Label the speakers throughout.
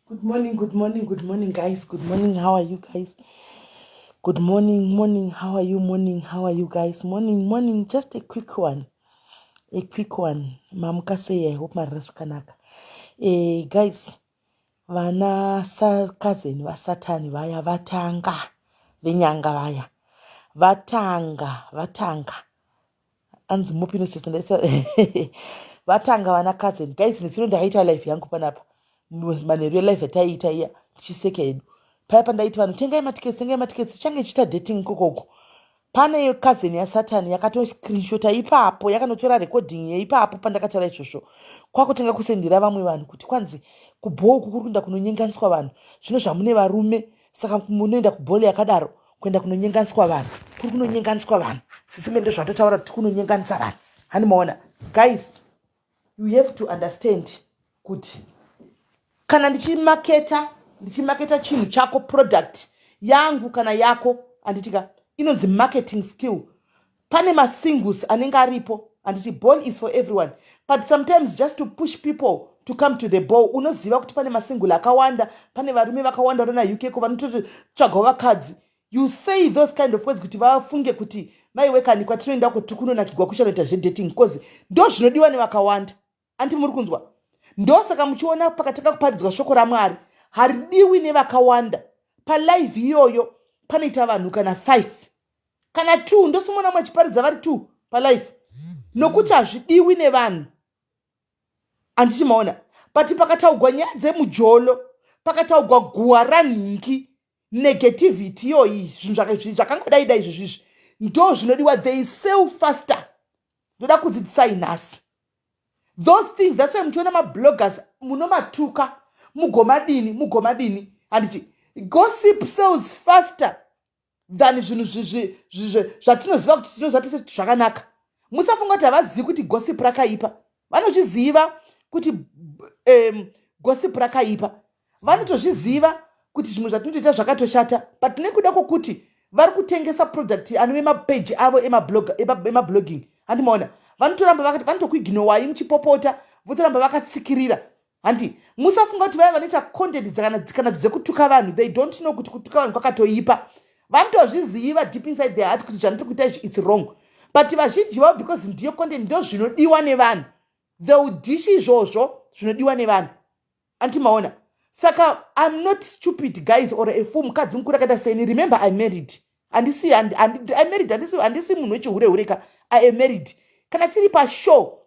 Speaker 1: Good morning, good morning, good morning, guys. Good morning. How are you guys? Good morning, morning. How are you? Morning. How are you guys? Morning, morning. Just a quick one. A quick one. Mamuka sei? I hope marara zvakanaka. Guys, vana cousin vasatani vaya vatanga venyanga vaya vatanga vatanga anzi mupi inosesa ndaisa vatanga vana cousin. Guys, nesino ndakaita life yangu panapa manheru elife yataiita iya tichiseka hedu paya pandaiti vanhu tengai matickets, tengai matickets, change ichiita dating kokoko. Pane cousin yasatani yakatoscreenshota ipapo, yakanotora recording yeipapo pandakataura izvozvo, kwakutenga kusendera vamwe vanhu kuti kwanzi kuball uku kuri kuenda kunonyenganiswa vanhu. Zvino zvamune varume, saka munoenda kuball yakadaro kuenda kunonyenganiswa vanhu, kuri kunonyenganiswa vanhu. Sisime ndo zvatotaura kuti kunonyenganisa vanhu. Hani maona, guys, you have to understand kuti kana ndichimaketa, ndichimaketa chinhu chako, product yangu kana yako, handitika inonzi marketing skill. Pane masingles anenge aripo, handiti? Ball is for everyone, but sometimes just to push people to come to the ball, unoziva kuti pane masingle akawanda, pane varume vakawanda vari naUK ko vanototsvagawo vakadzi. You say those kind of words kuti vafunge kuti maiwekani kwatinoenda kuti kunonakigwa kuchanoita zvedating, because ndo zvinodiwa nevakawanda. Anti muri kunzwa? Ndosaka muchiona pakatanga kuparidzwa shoko raMwari haridiwi nevakawanda. Palive iyoyo panoita vanhu kana 5 kana 2, ndosumona mwachiparidza vari 2 palive, nokuti hazvidiwi nevanhu, handiti maona? But pakataugwa nyaya dzemujolo, pakataugwa guhwa ranhingi, negativity iyoyi, zvinhu zvakangodai dai izvozvizvi ndo zvinodiwa. They sell faster. Ndoda kudzidzisai nhasi those things. That's why muchiona mabloggers munomatuka, mugomadini, mugomadini, handiti? Gossip sells faster than zvinhu zvatinoziva kuti tinoziva tese zvakanaka. Musafunga kuti havazivi kuti gossip rakaipa. Vanozviziva kuti gossip rakaipa. Vanotozviziva kuti zvimwe zvatinotoita zvakatoshata, but nekuda kwokuti vari kutengesa product anove mapeji avo emablogging, handimaona? Vanotoramba vakati vanotokuignowai muchipopota, votoramba vakatsikirira, handi? Musafunga kuti vaya vanoita content kana dzekutuka vanhu, they don't know kuti kutuka vanhu kwakatoipa. Vanotozviziva deep inside their heart kuti zvandiri kuita izvi, it's wrong, but vazhinji vavo, because ndiyo content, ndo zvinodiwa nevanhu, they dish izvozvo zvinodiwa nevanhu, antimaona? Saka I'm not stupid, guys, or a fool. Mukadzi mukuru akaita seni, remember, I'm married. Handisi, I'm married. Handisi munhu wechihure-hureka. I am married. Kana tiri pashow,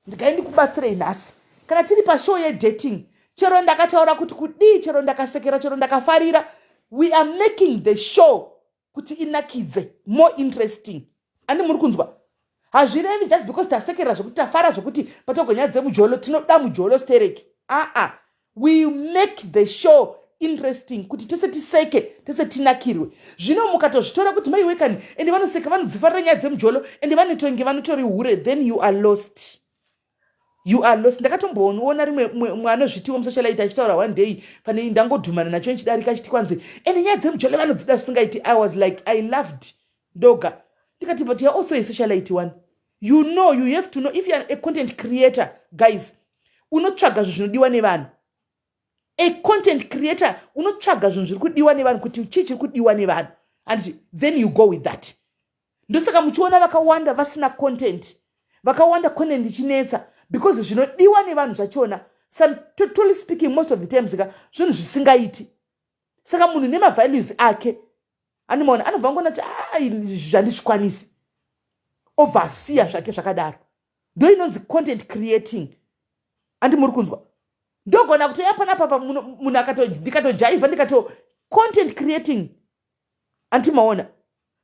Speaker 1: ndigai ndikubatsirei nhasi, kana tiri pashow yedating, chero ndakataura kuti kudii, chero ndakasekera, chero ndakafarira, we are making the show kuti inakidze, more interesting. Andi muri kunzwa? Hazvirevi just because tasekerera zvokuti tafara zvokuti patogonyaya dzemujolo, tinoda mujolo stereki. Aa, we make the show interesting kuti tese tiseke, tese tinakirwe. Zvino mukatozvitora kuti maiwekani ende vanoseka, vanodzifarira nyaya dzemujolo, ende vanotonge vanotori hure, then you are lost, you are lost. Ndakatomboona rimwe mwanozvitiwo musocialite achitaura one day, pane ndangodhumana nacho nchidarika, achiti kwanzi ende nyaya dzemujolo vanodzida zvisingaiti. I was like, I loved ndoga, ndikati, "But you are also a socialite one." You know, you have to know if you are a content creator, guys, unotsvaga zvinhu zvinodiwa nevanhu. A content creator unotsvaga zvinhu zviri kudiwa nevanhu, kuti chii chiri kudiwa nevanhu, anditi? Then you go with that. Ndosaka muchiona vakawanda vasina content, vakawanda content ichinetsa, because zvinodiwa nevanhu zvachona, totally speaking, most of the times ka zvinhu zvisingaiti. Saka munhu nemavalues ake, animaona, anobva ngona kuti ai, zvandizvikwanisi, obva asiya zvake zvakadaro. Ndo inonzi content creating. Andi muri kunzwa? Ndogona kuti panapa munhu ndikatojaivha, ndikato content creating, antimaona?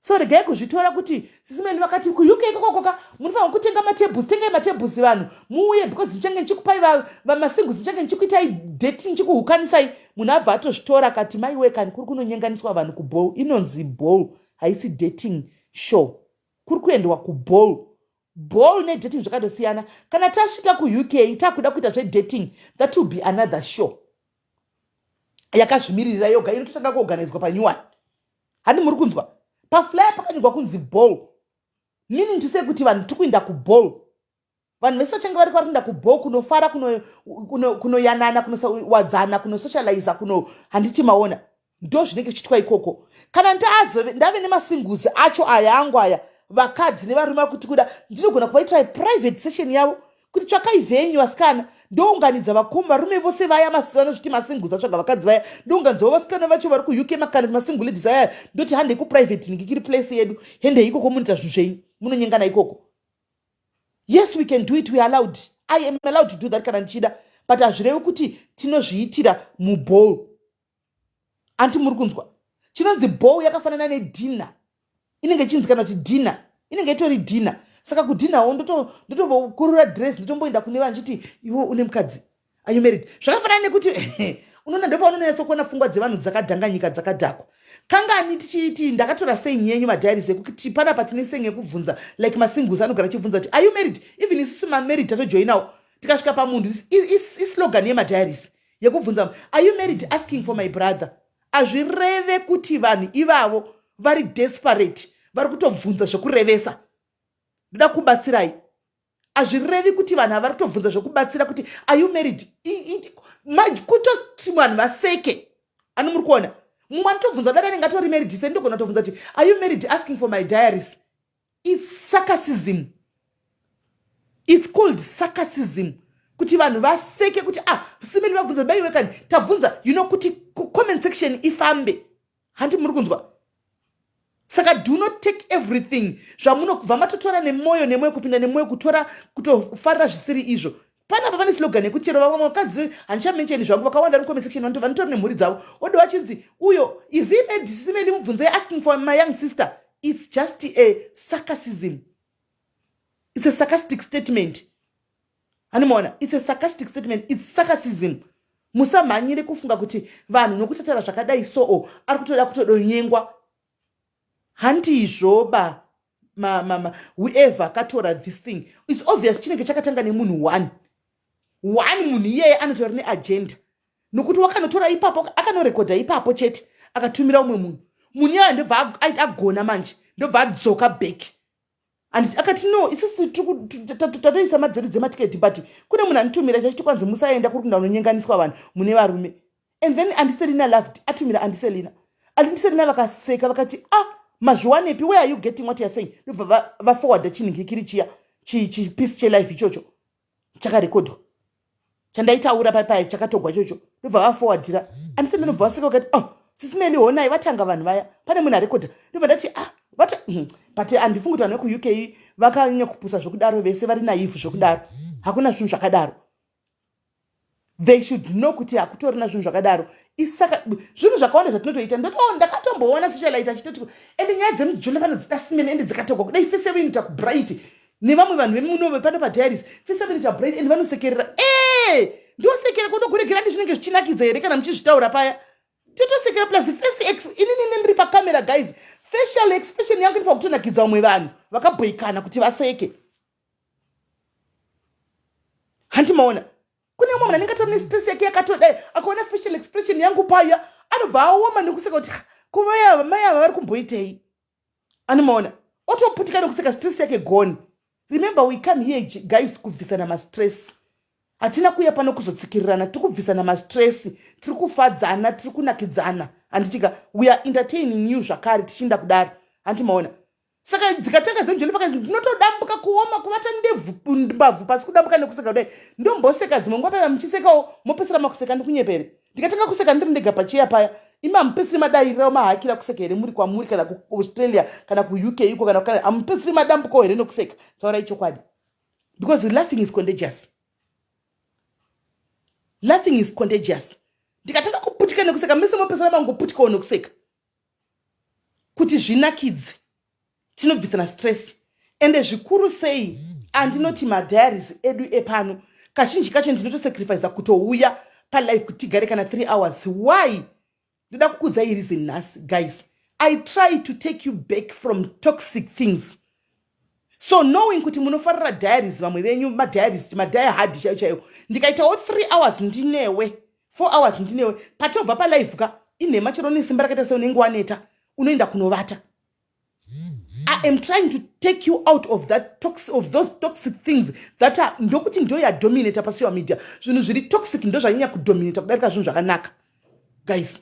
Speaker 1: So regai kuzvitora kuti sisimeni vakati kuUK ikokokoka munofanira kutenga matables, tengai matables, vanhu muuye, because ndichange ndichikupai vamasingles, ndichange ndichikuitai dating, ndichikuhukanisai. Munhu abva atozvitora akati maiwekani kuri kunonyenganiswa vanhu kuball. Inonzi ball, haisi dating show. Kuri kuendwa kuball. Ball nedating zvakatosiyana. Kana tasvika kuUK takuda kuita zvedating, that will be another show yakazvimiririra yoga, inototanga kuorganizwa panyuwani. Handi muri kunzwa? Paflyer pakanyorwa kunzi ball, meaning to say kuti vanhu tiri kuenda kuball. Vanhu vese vachange vari kwarinda kubho, kunofara, kunoyanana, kunowadzana, kunosocializa, kuno, handiti maona? Ndo zvinenge zvichiitwa ikoko. Kana ndazove ndave nemasingles acho aya angu aya, vakadzi nevarume, kuti kuda ndinogona kuvaitira private session yavo kuti tsvakai venue, vasikana. Ndounganidza vakoma, varume vose vaya vanozviti masingles atsvaga vakadzi vaya. Ndounganidzawo vasikana vacho vari kuUK, makana masingle ladies aya. Ndoti handei kuprivate ningikiri place yedu, hendei ikoko, munoita zvinhu zvenyu, munonyengana ikoko. Yes, we can do it. We are allowed. I am allowed to do that kana ndichida, but hazvirevi kuti tinozviitira muball. Anti muri kunzwa chinonzi ball? Yakafanana nedinner, inenge ichinzi kana kuti dinner, inenge itori dinner. Saka kudinnerwo ndotombokurura dress, ndotomboenda kune vanchiti, "Iwo une mukadzi? Are you married?" Zvakafanana nekuti unoona, ndopaunonyatsokuona pfungwa dzevanhu dzakadhanganyika, dzakadhakwa. Kangani tichiiti ndakatora sei yenyu madiaries ekuti panapa tine seng yekubvunza, like masingles anogara achibvunza kuti, "Are you married?" Even isusu mamarried tatojoinawo. Tikasvika pamunhu, islogan yemadiaries yekubvunza, "Are you married? Asking for my brother." Hazvireve kuti vanhu ivavo vari desperate, vari kutobvunza zvekurevesa, ndoda kubatsirai. Hazvirevi kuti vanhu ava vari kutobvunza zvekubatsira kuti, "Are you married?" Kutoti vanhu vaseke. Ani muri kuona mumwe anotobvunza dada anenge atori married, se ndogona kutobvunza kuti, "Are you married? Asking for my diaries." It's sarcasm. It's called sarcasm, kuti vanhu vaseke kuti, "Ah, Sis Melly vabvunza baiwe kani tabvunza," kuti comment section ifambe. Handi muri kunzwa? Saka do not take everything zvamunobva matotora nemwoyo, nemwoyo kupinda nemwoyo, kutora kutofarira zvisiri izvo. Panapa pane slogan yekuti chero vamwe vakadzi, handichamensheni zvangu, vakawanda mucomment section vanotori nemhuri dzavo, ode vachinzi, "Uyo is Sis Melly mubvunzei, asking for my young sister." It's just a sarcasm. It's a sarcastic statement. Handimaona? It's a sarcastic statement. It's sarcasm. Musamhanyire kufunga kuti vanhu nokutataura zvakadai soo ari kutoda kutodonyengwa. Handizvo ba. Whoever akatora this thing, it's obvious chinenge chakatanga nemunhu one one. Munhu iyeye anotori neagenda, nokuti wakanotora ipapo, akanorekodha ipapo chete, akatumira umwe munhu. Munhu iyayo ndobva agona manje, ndobva adzoka back and akati, "No, isusu tatoisa mari dzedu dzematiketi, but kune munhu anitumira chachiti kwanzi musaenda, kuri kunda unonyenganiswa vanhu mune varume." And then Auntie Selina loved, atumira Auntie Selina. Auntie Selina vakaseka, vakati, "Ah, mazviwanepi? Where are you getting what you are saying?" Ndobva vaforwarda chinhingikiri chiya, chipiece chelive ichocho chakarekodwa chandaitaura paipaya, chakatogwa ichocho. Ndobva vaforwardira Auntie Selina, ndobva vaseka, vakati, "Oh, Sis Melly, honai, vatanga vanhu vaya, pane munhu arekodha." Ndobva ndati, "Ah, vata." But handifungi kuti vanhu vekuUK vakanyanya kupusa zvokudaro, vese vari naive zvokudaro. Hakuna zvinhu zvakadaro. They should know kuti hakutorina zvinhu zvakadaro. Isaka zvinhu zvakawanda zvatinotoita. Ndoti, oh, ndakatomboona socialite achitoti, ende nyaya dzemujoni vanodzida Sis Melly, ende dzikatogwa kudai, face yavo inoita kubright, nevamwe vanhu vemuno pano padiaries, face yavo inoita bright, ende vanosekerera. E, ndosekera kundoguregera ndi zvinenge zvichinakidza here kana muchizvitaura paya? Totosekera. Plus face inini ndiri pacamera, guys, facial expression yangu inofanira kutonakidza vamwe vanhu vakabhoikana kuti vaseke. Handimaona kune umwe munhu anenge atori nestress yake yakatodai, akaona facial expression yangu paya, anobva aoma nekuseka kuti, "Kuvaya mai ava vari kumboitei?" Anomaona otoputika nekuseka, stress yake gone. Remember, we come here, guys, kubvisana mastress. Hatina kuuya pano kuzotsikirirana. Tiri kubvisana mastress, tiri kufadzana, tiri kunakidzana, handitika? We are entertaining you zvakare tichinda kudaro. Handimaona? Saka dzikatanga dzemujoni pakati, ndinotodambuka kuoma, kuvata ndebvu mbabvu pasi, kudambuka nekuseka kudai. Ndomboseka dzimwe nguva paya, muchisekawo, mopesera makuseka. Ndikunyepere, ndikatanga kuseka ndiri ndega pachiya paya, imi hamupesiri madairira mahakira kuseka here muri kwamuri, kana kuAustralia, kana kuUK iko, kana hamupesiri madambuko here nokuseka? Taurai chokwadi, because laughing is contagious. Laughing is contagious. Ndikatanga kuputika nekuseka, mese mopesera mangoputikawo nekuseka kuti zvinakidze. Tinobvisana stress. Ende zvikuru sei andinoti madiaries edu epano, kazhinji kacho ndinotosacrifica kutouya palive kuti tigare kana 3 hours. Why? Ndoda kukudzai reason nhasi, guys. I try to take you back from toxic things. So knowing kuti munofarira diaries, vamwe venyu madiaries, madiehard chaiyo chaiyo, ndikaitawo 3 hours ndinewe, 4 hours ndinewe, patobva palive ka, inhema, chero nesimba rakaita seunenge waneta, unoenda kunovata. I am trying to take you out of that tox, of those toxic things that are ndokuti ndo yadominata pasocial media. Zvinhu zviri toxic ndo zvanyanya kudominata kudarika zvinhu zvakanaka guys.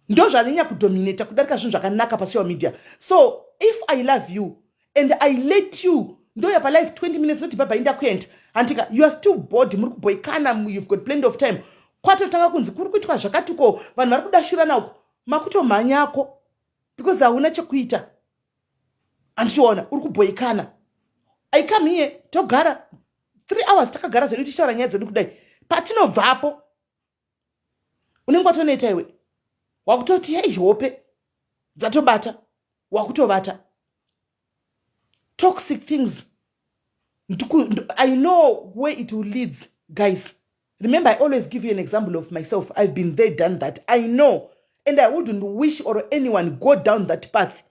Speaker 1: Ndo zvanyanya kudominata kudarika zvinhu zvakanaka pasocial media. So if I love you and I let you ndoya palive 20 minutes noti baba inda kuenda handika, you are still bored, muri kuboikana, you've got plenty of time. Kwatotanga kunzi kuri kuitwa zvakati ko vanhu vari kudashurana uko, makutomhanyako because hauna chekuita. Handichiona uri kuboikana. I come here, togara 3 hours, takagara zvedu tichitaura nyaya dzedu kudai. Patinobvapo unenge watonoita iwe wakutoti hei, hope dzatobata, wakutovata. Toxic things, I know where it will leads, guys. Remember, I always give you an example of myself. I've been there, done that. I know, and I wouldn't wish or anyone go down that path.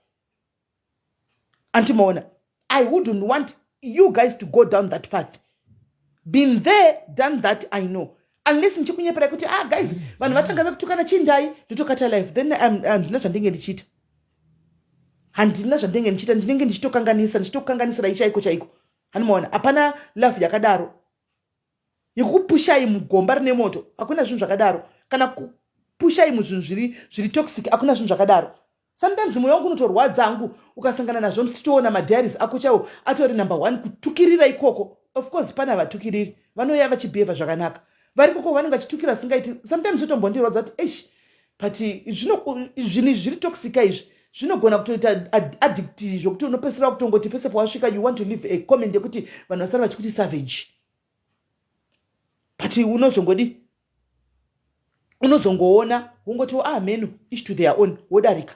Speaker 1: Antimaona, I wouldn't want you guys to go down that path. Been there, done that, I know. Unless ndichikunyeperai kuti, ah guys, vanhu vatanga vekutukana, chindai ndotokata life, then handina zvandinge ndichiita, handina zvandinge ndichiita, ndinenge ndichitokanganisa, ndichitokanganisirai chaiko chaiko. Hanimaona, hapana love yakadaro yekupushai mugomba rine moto. Hakuna zvinhu zvakadaro. Kana kupushai muzvinhu zviri toxic, hakuna zvinhu zvakadaro. Sometimes mwoyo wangu unotorwadza hangu ukasangana nazvo, tichitoona madiaries ako chaiwo atori number one kutukirira ikoko. Of course pana vatukiriri vanouya vachibhevha zvakanaka, vari koko vanenge vachitukira singaiti. Sometimes otombondirwadza kuti eish, but zvinhu izvi zviri toxic izvi zvinogona kutoita addict, zvokuti unopedzisira kutongoti pese pawasvika you want to leave a comment yekuti vanhu vasara vachikuti savage. But unozongodi unozongoona wongoti, ah menu, each to their own, wodarika.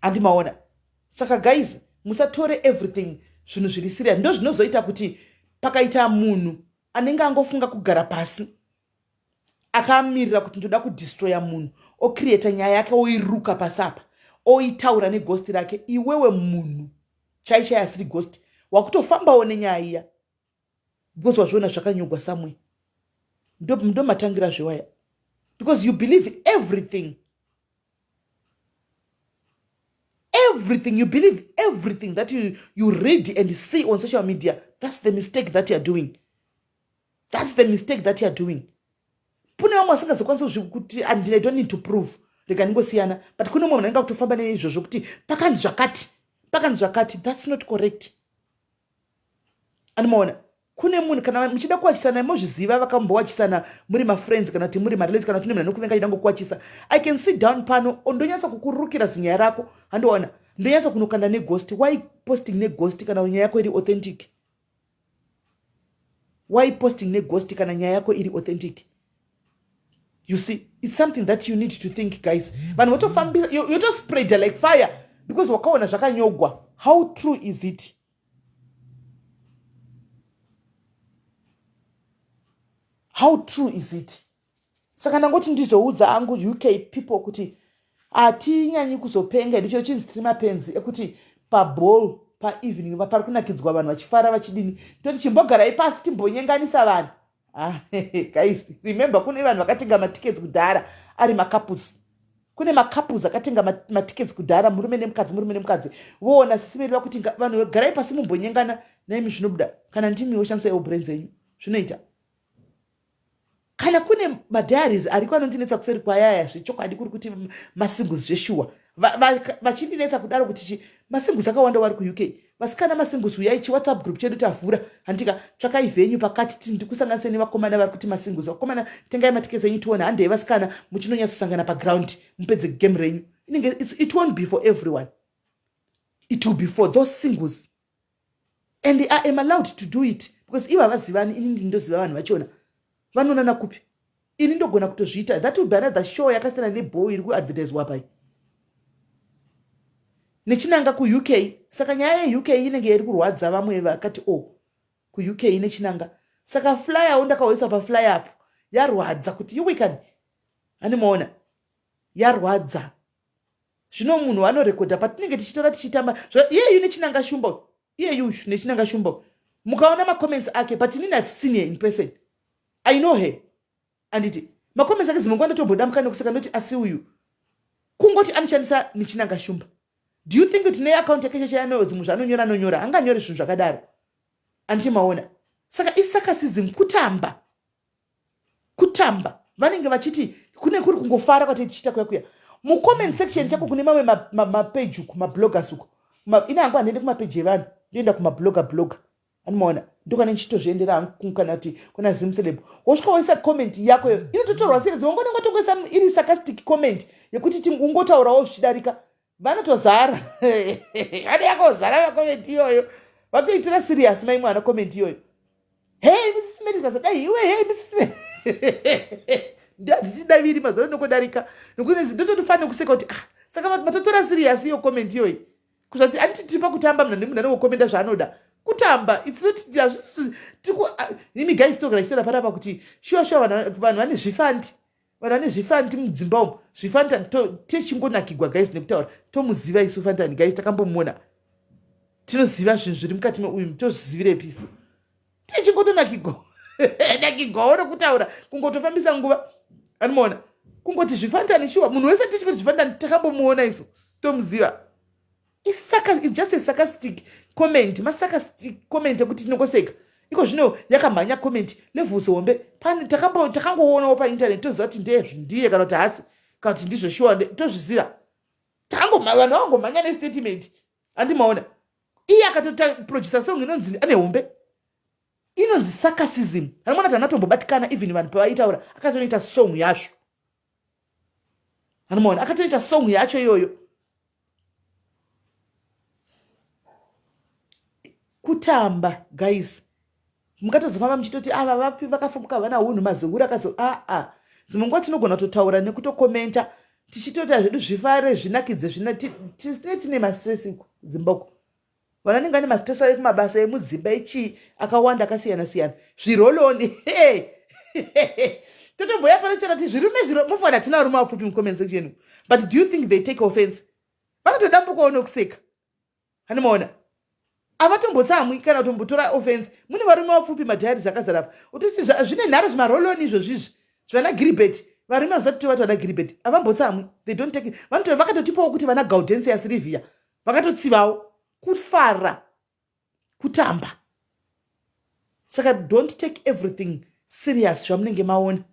Speaker 1: Handimaona. Saka guys, musatore everything zvinhu zviri serious. Ndo zvinozoita kuti pakaita munhu anenge angofunga kugara pasi akamirira kuti ndoda kudestroya munhu, ocreata nyaya yake, oiruka pasi apa, oitaura neghost rake, iwewe munhu chai chai asiri ghost wakutofambawo nenyaya iya because wazviona zvakanyogwa somewhere. Ndo matangira zvewaya because you believe everything, everything you believe, everything that you read and see on social media. That's the mistake that you are doing. That's the mistake that you are doing. Kune vamwe vasingazokwanisi kuti I don't need to prove, rega ndingosiyana. But kune mumwe munhu anenge kutofamba neizvozvo kuti pakanzi zvakati, pakanzi zvakati. That's not correct. Animaona, kune munhu kana muchida kuwachisana, mozviziva vakambowachisana muri mafriends kana kuti muri marelates, kana kuti munhu anokuvenga achida ngokuwachisa, I can sit down pano ndonyatsa kukurukira zinyaya rako. Handiona ndonyatsa kunokanda neghost. Why posting neghost kana nyaya yako iri authentic? Why posting neghost kana nyaya yako iri authentic? You see, it's something that you need to think, guys. Vanhu votofambisa, yotospreada like fire because wakaona zvakanyogwa. How true is it? How true is it? Saka ndangoti ndizoudza angu UK people kuti hatinyanyi kuzopenga hedu, chero chinzi tiri mapenzi ekuti paball paevening pari kunakidzwa, vanhu vachifara vachidini, toti chimbogarai pasi timbonyenganisa vanhu. Ah, guys, remember kune vanhu vakatenga matickets kudhara ari macouples. Kune macouples akatenga matickets kudhara, murume nemukadzi, murume nemukadzi, voona sisi vedu vakuti vanhu garai pasi mumbonyengana naimi. Zvinobuda kana ndimiwo, shandisaiwo brain dzenyu, zvinoita. Kana kune madiaries ariko anondinetsa kuseri kwayaya, zvechokwadi kuri kuti masingles zveshuwa vachindinetsa kudaro kuti chi masingles akawanda vari kuUK, vasikana masingles, uyai chiWhatsApp group chedu tavhura. Handika tsvakai venue pakati, ndikusanganise nevakomana vari kuti masingles. Vakomana, tengai matiketi enyu tione. Handei vasikana, muchinonyatsosangana paground mupedze game renyu. Inenge it won't be for everyone, it will be for those singles, and I am allowed to do it because ivo havazivani, ini ndindoziva vanhu vachona vanonana kupi. Ini ndogona kutozviita. That will be another show yakasiyana neball iri kuadvertiswa pai nechinanga kuUK. Saka nyaya yeUK inenge iri kurwadza vamwe vakati o oh, kuUK nechinanga. Saka flyer ndakaoisa paflyer apo yarwadza kuti iwekani. Animaona, yarwadza. Zvino munhu anorekodha patinenge tichitora tichitamba iyeyu nechinanga shumba, iyeyu nechinanga shumba, mukaona macomments ake. But inini I've seen her in person, I know her. Anditi macomments ake dzimwe nguva ndotombodamuka nekuseka, ndoti asi uyu kungoti anoshandisa nechinanga shumba. Do you think kuti neaccount yake cheche yanodzimwe zvaanonyora anonyora anganyori zvinhu zvakadaro? Anti maona, saka isarcasm, kutamba, kutamba. Vanenge vachiti kune kuri kungofara kwatei tichiita kuya kuya mucomment section chako. Kune mamwe mapeji uku, mabloggers uku. Ine hangu handiende kumapeji evanhu, ndoenda kumablogger blogger, anomaona, ndokane ndichitozviendera hangu. Kana kuti kuna Zimceleb, wosvika woisa comment yako, inototorwa serious. Wangonenge watongoisa iri sarcastic comment yekuti ungotaurawo zvichidarika, vanotozara, vane yakozara macomment iyoyo, vatoitira serious mai mwana comment iyoyo. "Hey, Mrs Mary, kasadai iwe. Hey, Mrs Mary." Ndichidaviri mazuva nokudarika, nokuti ndototofanira kuseka kuti, "Ah, saka matotora serious iyo comment iyoyi." Kuzvati anditi tiri pakutamba, munhu nemunhu anongokomenda zvaanoda, kutamba. It's not hazvisi imi guys, togara chitaura panapa kuti shuwa shuwa vanhu vane zvifanti, vanhu vane zvifanti mudzimba umu, zvifantani. Techingonakigwa guys nekutaura, tomuziva isu fantani guys, takambomuona, tinoziva zvinhu zviri mukati meuyu, tozvizivirepi isu? Techingotonakigwa nakigwawo nokutaura, kungotofambisa nguva, anomaona, kungoti zvifantani shuwa. Munhu wese tichingoti zvifantani, takambomuona isu, tomuziva. It's just a sarcastic comment, masarcastic comment ekuti tinongoseka. Iko zvino yakamhanya comment levels hombe, takangoonawo painternet, toziva kuti ndiye kana kuti hasi, kana kuti ndizvo shuwa, tozviziva. Vanhu vangomhanya nestatement, handimaona. Iye akatoproducer song inonzi ane hombe, inonzi sarcasm. Anoona kuti anatombobatikana, even vanhu pavaitaura, akatonoita song yazvo, anomaona, akatoita song yacho iyoyo. Kutamba guys, mungatozofamba muchitoti ava vapi vakafumuka, vana unhu mazihuri akazo. Aa, dzimwe nguva tinogona kutotaura nekutokomenta tichitoita zvedu zvifare, zvinakidze, zvina tisine tine mastress dzimba uko. Vanhu vanenge vane mastress ave kumabasa emudzimba echii akawanda akasiyana siyana, zviroloni. Totomboya pano chara ti zvirume zviro mufanira, hatina varume vapfupi mucomment section, but do you think they take offense? Vanotodambukawo nokuseka, hanimaona, havatombotsamwi kana kutombotora offense. Mune varume vapfupi, madiaries akazara apa, utoti zvine nharo, zvimaroloni izvozvizvi zvana Giribet. Varume vasati tovati vana Giribet havambotsamwi, they don't take. Vanoto vakatotipawo kuti vana Gaudensia Silivia vakatotsivawo, kufara, kutamba. Saka don't take everything serious zvamunenge maona.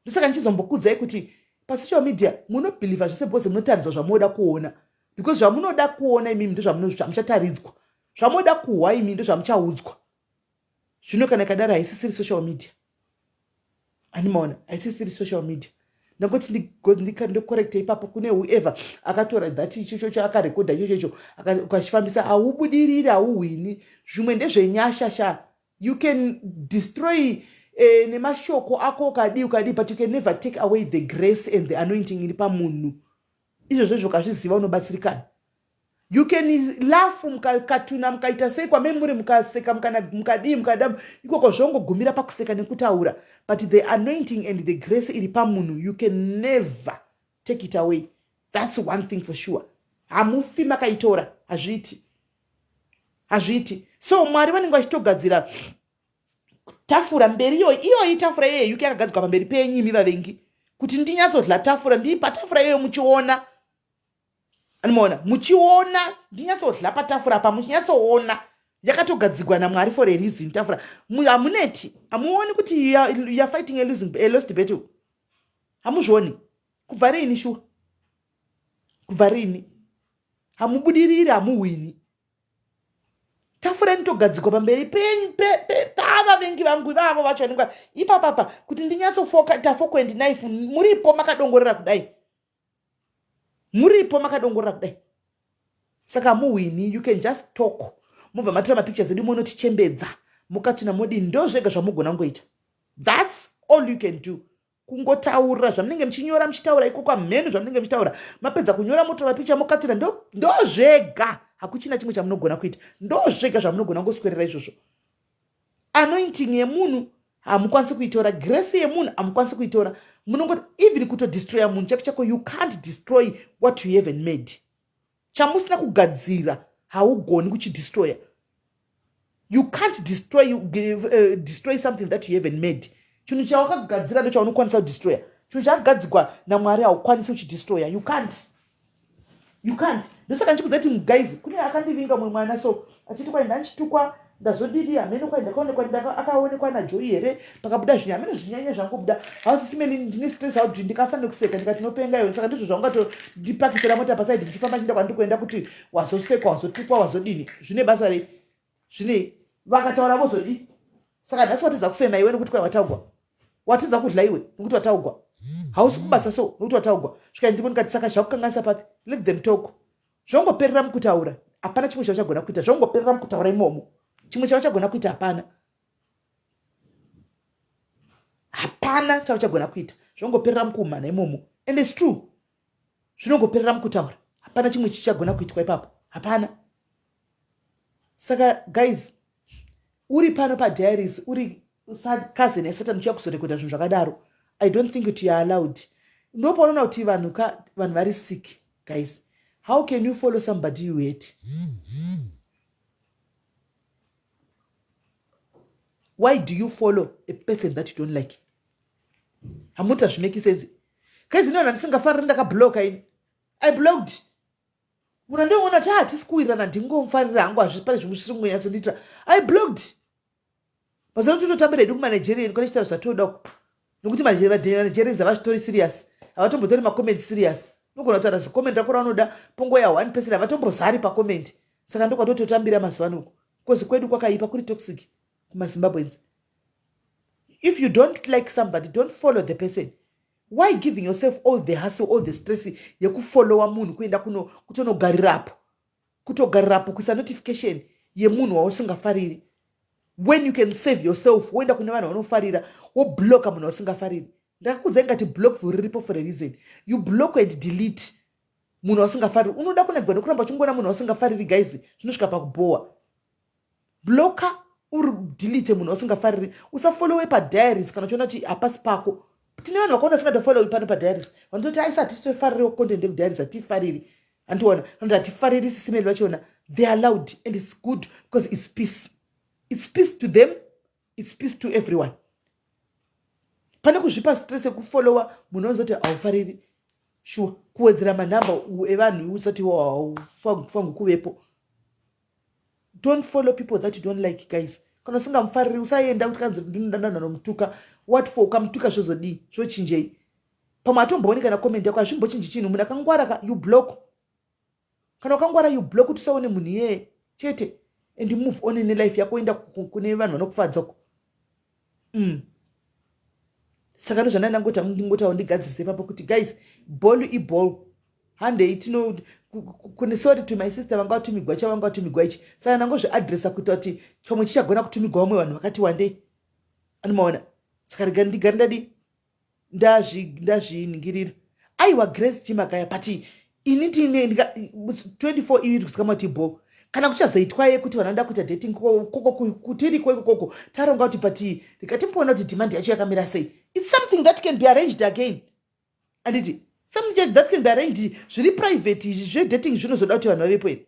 Speaker 1: Ndosaka ndichizombokudzai kuti pasocial media munobhilivha zvese because munotaridzwa zvamunoda kuona, because zvamunoda kuona imimi ndozvamuchataridzwa, zvamunoda kuhwa imi ndozvamuchaudzwa. Zvino kana ikadaro haisisiri social media, animaona, haisisiri social media. Ndangoti ndocorrecta ipapo kune whoever akatora that ichochocho, akarekodha ichochocho, ukachifambisa, haubudiriri, hauhwini. Zvimwe ndezvenyasha sha. You can destroy nemashoko ako, ukadii ukadii, but you can never take away the grace and the anointing iri pamunhu. Izvozvo izvo ukazviziva unobatsirikana. You can laugh, mukatuna, mukaita sei kwamemuri, mukaseka, mukadii, mukada ikoko, zvongogumira pakuseka nekutaura, but the anointing and the grace iri pamunhu, you can never take it away. That's one thing for sure, hamufi makaitora, hazviiti, hazviiti. So Mwari vanenge vachitogadzira tafura mberi iyoyi, iyoyi tafura iyoyi yuke yakagadzikwa pamberi penyu imi vavengi, kuti ndinyatsodla tafura, ndii patafura iyoyo muchiona, anomaona, muchiona ndinyatsodla patafura pa, muchinyatsoona yakatogadzigwa naMwari for a reason tafura. Hamuneti, hamuoni kuti you are fighting a lost battle? Hamuzvioni? Kubva riini shuwa? Kubva riini? Hamubudiriri, hamuhwini. Tafura inotogadzikwa pamberi pavavengi vangu ivavo vacho vanenge ipapapa, kuti ndinyatsofoka tafork and knife, muripo makadongorera kudai, muripo makadongorera kudai. Saka muhwini. You can just talk, mubva matora mapictures edu, munotichembedza, mukatuna, modini, ndo zvega zvamugona kungoita. That's all you can do, kungotaura zvamunenge muchinyora, muchitaura ikoko hamhenu zvamunenge muchitaura. Mapedza kunyora, motora picha, mokatuna, ndo zvega, hakuchina chimwe chamunogona kuita. Ndo zvega zvamunogona kungoswerera izvozvo. Anointing yemunhu hamukwanisi kuitora, grace yemunhu hamukwanisi kuitora. Munongoti even kutodestroya munhu chako chako, you can't destroy what you haven't made. Chamusina kugadzira haugoni kuchidestroya. You can't destroy something that you haven't made. Chinhu chawakagadzira ndo chaunokwanisa kudestroya. Chinhu chakagadzirwa naMwari haukwanisi kuchidestroya. You can't, You can't. Ndosaka ndichikudza kuti guys, kune akandivinga mumwe mwana so achiti kwai ndandichitukwa ndazodidi hameno kwai ndakaonekwa akaonekwa najoy here pakabuda zvinya hameno zvinyanya zvangobuda hausisimeli ndine stress how ndikafa nekuseka ndikati nopenga iwe saka ndizvo zvaungatondipakisira mota pasaidi ndichifamba chienda kwandiri kuenda kuti wazosekwa wazotukwa wazodini zvine basa rei zvinei vakataura vozodii saka nhasi watiza kufema iwe nekuti kwai wataugwa watiza kudla iwe nekuti wataugwa hausi kubasa so nekuti wataugwa svika ndipo ndikati saka zvakukanganisa papi let them talk zvongoperera mukutaura hapana chimwe chavachagona kuita zvongoperera mukutaura imomo chimwe chavachagona kuita hapana hapana chavachagona kuita zvongoperera mukuumana imomo and its true zvinongoperera mukutaura hapana chimwe chichagona kuitwa ipapo hapana saka guys uri pano padiaries uri cousin yasatan uchiya kuzorekodha zvinhu zvakadaro i don't think kuti youare allowed ndopaunoona kuti vanhu ka vanhu vari sick guys how can you follow somebody you hate why do you follow a person that you don't like hamuti hazvimeki sense guys ini vanhu vandisingafariri ndakabloka ini i blocked munhu andinoona ti hatisi kuwirirana ndingomufarira hangu hazvi pane zvimwe zvisiri kunyatsondiitira i blocked mazuva tototambira hedu kumanigerian kune chitauro zvatoda uku nokuti manigerians havazvitori serious havatombotori macomment serious unogona kutaura zicomment rako raunoda pongoya one person havatombozari pacomment saka ndokwatototambira mazuva ano uku bcause kwedu kwakaipa kuri toxic kumazimbabweans if you don't like somebody don't follow the person why giving yourself all the hustle all the stress yekufollowa munhu kuenda kuno kutonogarirapo kutogarirapo kuisa notification yemunhu wausingafariri when you can save yourself woenda kune vanhu vanofarira wobloka munhu wausingafariri ndakakudzai ngati block riripo for a reason you block and delete munhu wausingafariri unoda kunagwa nekuramba uchingoona munhu wausingafariri guys zvinosvika pakubhowa bloka uri delete munhu wasingafariri usafollowe padiaries kana uchiona kuti hapasi pako tine vanhu vakawanda vasingatofollowi pano padiaries vanototi aisa hatitofaririwo content yekudiaries hatifariri andiona vanoti hatifariri sisimeli vachiona they are loud and its good because its peace its peace to them its peace to everyone pane kuzvipa stress yekufollowa munhu anozoti haufariri shuwa kuwedzera manhamba evanhu usati haufangu kuvepo don't follow people that you don't like guys kana usingamufariri usaenda kuti kanzi ndinodanana nomutuka what for ukamutuka zvozodii zvochinjei pamwe atombooni kana comment yako hazvimbochinji chinhu munhu akangwara ka you block kana ukangwara you block kuti usaone munhu iyeye chete and you move on nelife yako oenda kune vanhu vanokufadza uko mm. saka ndozvandai ndangoti ndingotawo ndigadzirise ipapo kuti guys ball iball handei tino kune sorry to my sister vanga vatumigwa chavanga vatumigwa ichi saka ndangozviadressa kuita kuti pamwe chichagona kutumigwa vamwe vanhu vakati wandei anomaona saka rega ndigare ndadi ndazviningirira aiwa grace chimagaya but ini tine 24 iri kusika mati bho kana kuchazoitwa ye kuti vanoda kuita dating koko kutiriko ikokoko taronga kuti but rikatimboona kuti demand yacho yakamira sei its something that can be arranged again anditi something that can be arranged zviri private izvi zvedating zvinozoda kuti vanhu vavepo here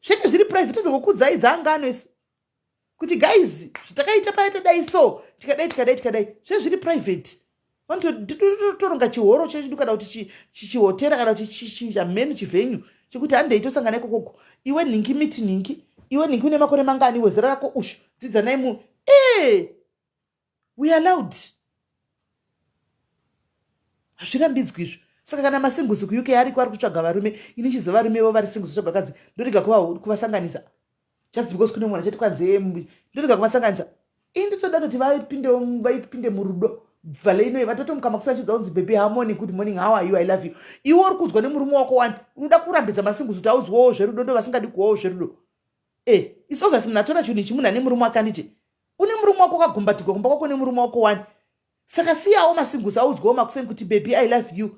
Speaker 1: zvenge zviri private tozongokudzai dzaangano isu kuti guys zvatakaita paya tadai so tikadai tikadai tikadai zve zviri private vanotoronga chihoro chedu kana kuti chihotera kana kuti chamhenu chivhenyu chekuti handei tosangana ikokoko iwe nhingi miti nhingi iwe nhingi une makore mangani iwe zera rako ushu dzidzanai mu e eh! we allowed hazvirambidzwi izvo saka kana masinguzi kuuk ariko ari kutsvaga varume ini chiziva varume vo vari singuzi tsvaga vakadzi ndorega kuvasanganisa just because kune mwana chete kwanzi ndorega kuvasanganisa ini nditoda kuti vapinde vaipinde murudo bvale inoyi vatotomuka makuseni achidza kunzi baby harmony good morning how are you i love you iwe uri kuudzwa nemurume wako wani unoda kurambidza masinguzi kuti audzwawo zverudo ndo vasingadi kuwawo zverudo e eh, its obvious munhu atora chinhu ichi munhu ane murume wake anditi une murume wako wakagumbatigwa kumba kwako nemurume wako wani saka siyawo masinguzi audzwawo makuseni kuti baby i love you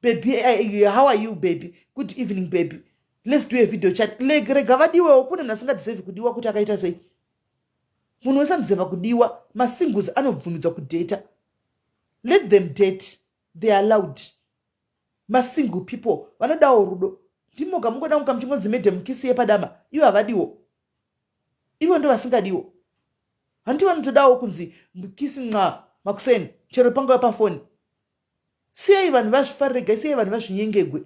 Speaker 1: baby how are you baby good evening baby let's do a video chat rega vadiwewo kune munhu asingadeserve kudiwa kuti akaita sei munhu wese anodeserva kudiwa masinguzi anobvumidzwa kudata let them date they are allowed masingle people vanodawo rudo ndimoga mungoda muka muchingonzi madam kisi yepadama ivo havadiwo ivo ndo vasingadiwo hanti vanotodawo kunzi kisi nxa makuseni chero pangava pafoni siyai vanhu vazvifarire gai siyai vanhu vazvinyengegwe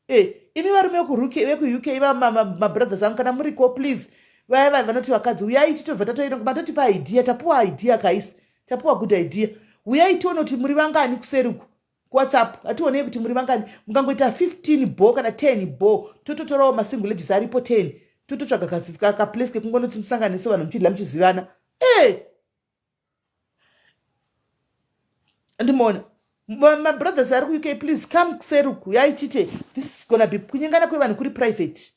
Speaker 1: e eh, Imi varume vekuUK, mabrothers angu, kana muriko, please, vaya vanhu vanoti vakadzi uyai, titobva tatoenda, matotipa idea, tapuwa idea kaisi, tapuwa good idea. Uyai tione kuti muri vangani kuseriku kuWhatsApp. Hationei kuti muri vangani. Mukangoita 15 bo kana 10 bo, tototorawo masingle ladies aripo 10, tototsvaga kaplace kekungonoti musanganiso, vanhu muchidla muchizivana. E, ndimoona mabrothers ari kuUK, please come kuseruku yaichite. This is gonna be kunyengana kwevanhu kuri private.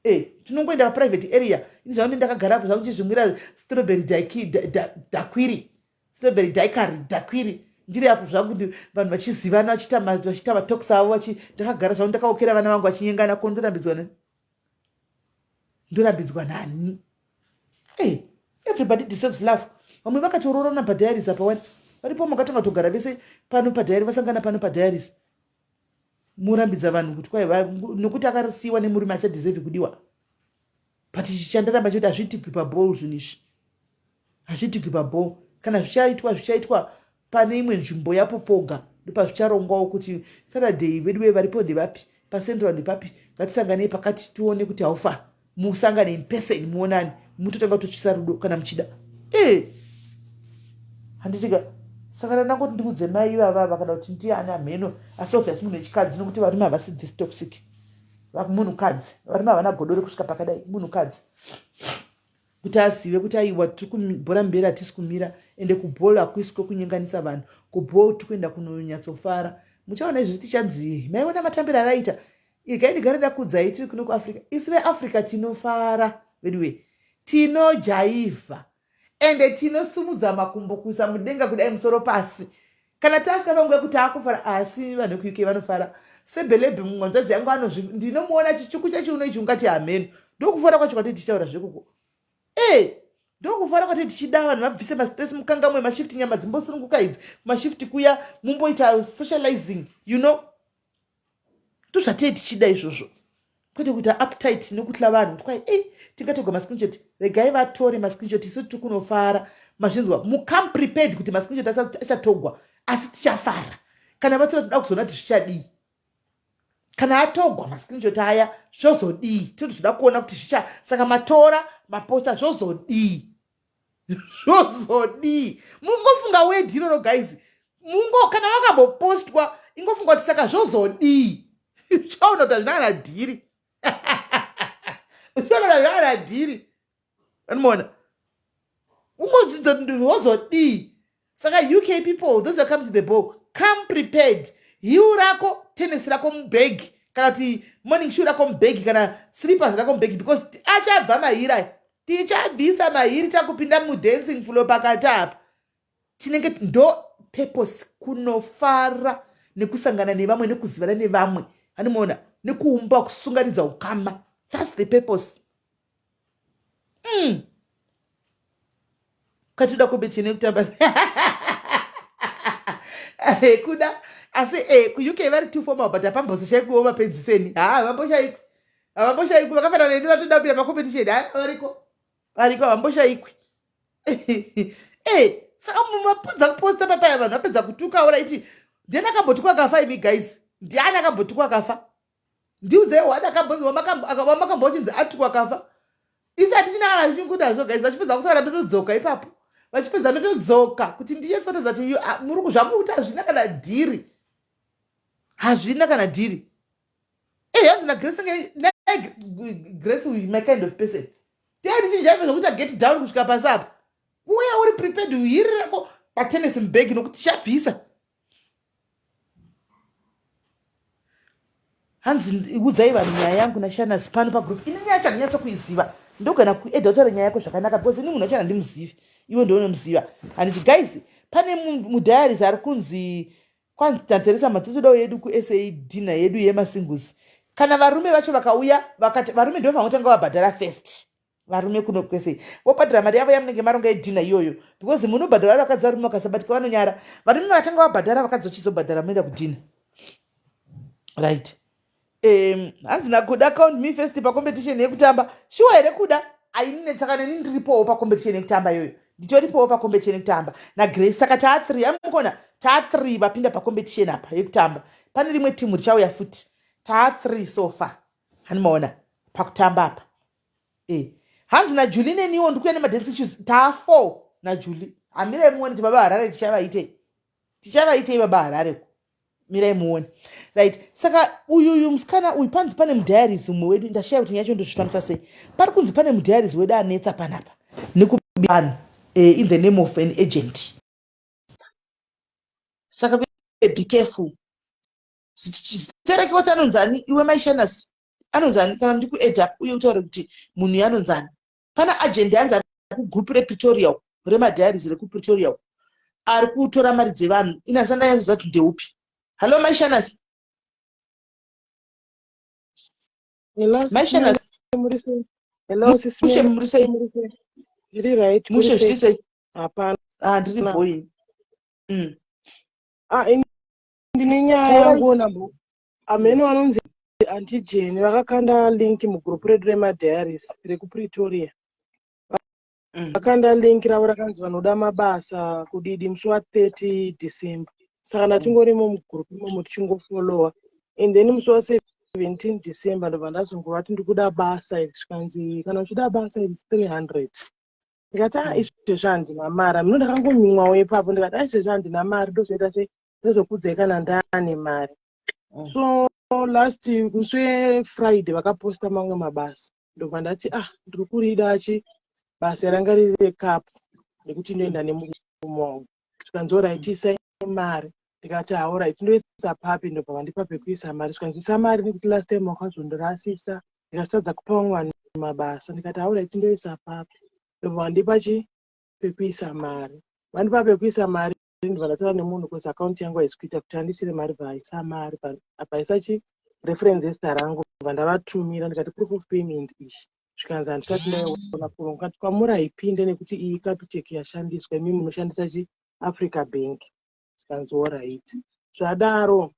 Speaker 1: E, tinongoenda paprivate area. Ini zvangu ndakagarapo zvangu chizvimwira strawberry daiquiri, strawberry daiquiri, daiquiri, ndiri apo zvangu, vanhu vachizivana, vachiita matalks avo. Ndakagara zvangu, ndakaokera vana vangu vachinyengana. Ko ndorambidzwa nani? Ndorambidzwa nani? E, everybody deserves love. Vamwe vakatoroorana padiaries apa wani, varipo makatanga togara vese pano padiary, vasangana pano padiaries. Murambidza vanhu kuti kwai nokuti akarisiyiwa nemurume achadeserve kudiwa? But chichandaramba choti hazviitikwi paball. Zvinhu izvi hazviitikwi paball. Kana zvichaitwa, zvichaitwa pane imwe nzvimbo yapo poga, ndopazvicharongwawo kuti Saturday vedu ve varipo ndevapi, pacentral ndepapi, ngatisanganei pakati, tione kuti haufa musangane in person, muonani, mutotanga kutotsvisa rudo kana muchida. E, handitika? Saka ndandangoti ndikudze mai ivavava kana kuti ndiani amheno, asi obvious munhu wechikadzi, nokuti varume havasi this toxic. Munhukadzi, varume havana godo rekusvika pakadai. Munhukadzi, kuti azive kuti aiwa, tiri kubhora mberi, hatisi kumira. Ende kubhora hakuisi kwekunyenganisa vanhu, kubhora tiri kuenda kunonyatsofara. Muchaona izvi tichanzi maiona matambiro avaita. Igai ndigare ndakuudzai, tiri kuno kuAfrica, isi veAfrica tinofara veduwe, tinojaivha, ende tinosumudza makumbo kuisa mudenga kudai, musoro pasi, kana tasvika panguva yekuti akufara. Asi vanhu vekuUK vanofara sebhelebhe. Mumwe hanzvadzi yangu anozvi, ndinomuona chichuku chachiuno ichi, ungati hameno. Ndokufara kwacho kwatei tichitaura zvekuko. E, ndokufara kwatei tichida vanhu vabvise mastress, mukangamwe mashift, nyama dzimbosununguka idzi, kumashift kuya mumboita socializing. Ndozvatei tichida izvozvo, kwete kuita uptight nokutla vanhu kuti kwai, ei, tingatogwa mascreenshot. Regai vatore mascreenshot, isu tiri kunofara. Mazvinzwa? Mucome prepared kuti mascreenshot achatogwa, asi tichafara kana vatora. Toda kuzoona kuti zvichadii kana atogwa mascreenshot aya, zvozodii? Tinotozoda kuona kuti zvicha, saka matora maposta, zvozodii? Zvozodii? Mungofunga word iroro, guys. Mungo kana vakambopostwa, ingofunga kuti saka zvozodii? Chaona kuti hazvina kana dhiri, uchiona kuti hazvina kana dhiri. Anomaona, ungodzidza kuti zvozodii. Saka UK people, those are come to the ball, come prepared. Heel rako, tennis rako mubhegi, kana kuti morning shoe rako mubhegi, kana slippers rako mubhegi, because achabva mahiri aya. Tichabvisa mahiri takupinda mudancing floor pakati apa. Tinenge ndo purpose kunofara nekusangana nevamwe, nekuzivana nevamwe, anomaona, nekuumba, kusunganidza ukama. That's the purpose. Katoda competition yekutamba kuda, asi kuUK vari too formal, but hapamboshaikwiwo vapedziseni. Ha, vamboshaikwi, havamboshaikwi. Vakafanana neni vatoda kupinda pacompetition. Ha, variko, variko, havamboshaikwi. E, saka mapedza kuposta papaya, vanhu vapedza kutuka, alright. Ndiani akambotukwa akafa? Imi guys, ndiani akambotukwa akafa? Ndiudzei wani akambonzi wamakambochinzi atukwa akafa. Isi hatichina kana zvichingudazvo, guys. Vachipedza kutaura, ndotodzoka ipapo. Vachipedza, ndotodzoka kuti ndinyatsoratidza kuti muri zvamuri kuti hazvina kana dhiri, hazvina kana dhiri. E, hanzi naGrace, Grace, my kind of person, tiandichinjaive zvokuti get down kusvika pasi apa. Uya uri prepared, uhiri rako patenesi mubhegi, nokuti tichabvisa. Hanzi udzai vanhu nyaya yangu nashanas pano pagroup. Ini nyaya yacho handinyatsokuiziva, ndogona kuedha kutaura nyaya yako zvakanaka, because ini munhu wacho handimuzivi, iwe ndounomuziva, handiti? Guys, pane mudiaries ari kunzi kwanzi matotodawo yedu kuSA dinner yedu yemasingles. Kana varume vacho vakauya, vakati varume ndo vanotanga vabhadhara first. Varume kuno kwese vobhadhara mari yavo yamunenge maronga yedinner iyoyo, because munobhadhara vari vakadzi. Varume vakasabatika vanonyara. Varume vatanga vabhadhara, vakadzi vachizobhadhara, munoenda kudinner, right? Hanzi naKuda, count me first pacompetition yekutamba. Shuwa here, Kuda? Ainine, saka neni ndiripowo pacompetition yekutamba iyoyo, nditoripowo pacompetition yekutamba naGrace. Saka taa3, amukona taa3 vapinda pacompetition apa yekutamba. Pane rimwe timu richauya futi. Taa 3 so far. Hanimaona pakutamba apa. Eh. Hanzi naJulie neniwo ndikuya nemadancing shoes. Taa 4 naJulie. Hamirai muone kuti baba Harare tichavaitei. Tichavaitei baba Harare. Mirai muone. Right. Saka uyuyu musikana uyu panzi pane mudiaries umwe wedu ndashaya kuti nyacho ndozvifambisa sei. Pari kunzi pane mudiaries wedu anetsa panapa. Nekubi vanhu in the name of an agent. Saka be careful. Zita rake wati anonzani iwe maishanas anonzani kana ndikuadd up uye utaure kuti munhu uyu anonzani. Pana agent anzi ari kugroup rePretoria remadiaries rekuPretoria ari kutora mari dzevanhu ini handisati ndanyatsoziva kuti ndeupi. Hallo maishanas. Maishanas. Mushe muri sei?
Speaker 2: Ndiri right.
Speaker 1: Mushe zviri sei?
Speaker 2: Hapana.
Speaker 1: Ah ndiri boy.
Speaker 2: Ah ndine nyaya yangu nambo. Ameno anonzi Auntie Jenny vakakanda link mugroup redu remadiaries rekuPretoria. Vakanda link ravo rakanzi vanoda mabasa kudidi musi wa30 December. Saka ndatingorimo mugroup imomo tichingofollowa. And then musi wa17 December ndobva ndazongovati ndikuda basa iri zvikanzi kana uchida basa iri 300. Ndikati ah izvezvi handina mari. Hameno ndakangonyumwawo ipapo ndikati ah izvezvi handina mari ndozoita sei ndozokudzai kana ndaane mari. So last musi weFriday vakaposta mamwe mabasa. Ndobva ndati ah ndiri kurida chi basa ranga riri rekapu nekuti ndoenda nemurume wangu. Zvikanzi alright isai mari. Ndikati ah alright ndoisa papi ndobva vandipa pekuisa mari. Zvikanzi isa mari nekuti last time wakazondirasisa ndikasatadza kupa vamwe vanhu mabasa. Ndikati ah alright ndoisa papi. Ndobva vandipa chi pekuisa mari. Vandipa pekuisa mari ndobva ndataura nemunhu because account yangu haisi kuita kuti andisire mari bvaisa mari bvaisa chi reference yezita rangu bva ndavatumira ndikati proof of payment ishi zvikanzi handisati ndaiona kuno ndikati kwamuri haipinde nekuti iyi Capitec yashandiswa imi munoshandisa chi Africa Bank zvikanzi alright zvadaro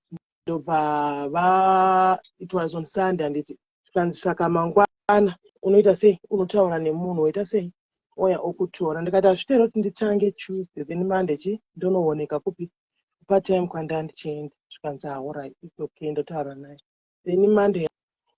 Speaker 2: ndobva va it was on Sunday handiti zvikanzi saka mangwana unoita sei unotaura nemunhu woita sei oya okutora ndikati hazvitero kuti nditange Tuesday then Monday chi ndonooneka kupi part-time kwandandichienda zvikanzi alright it's okay ndotaura naye then Monday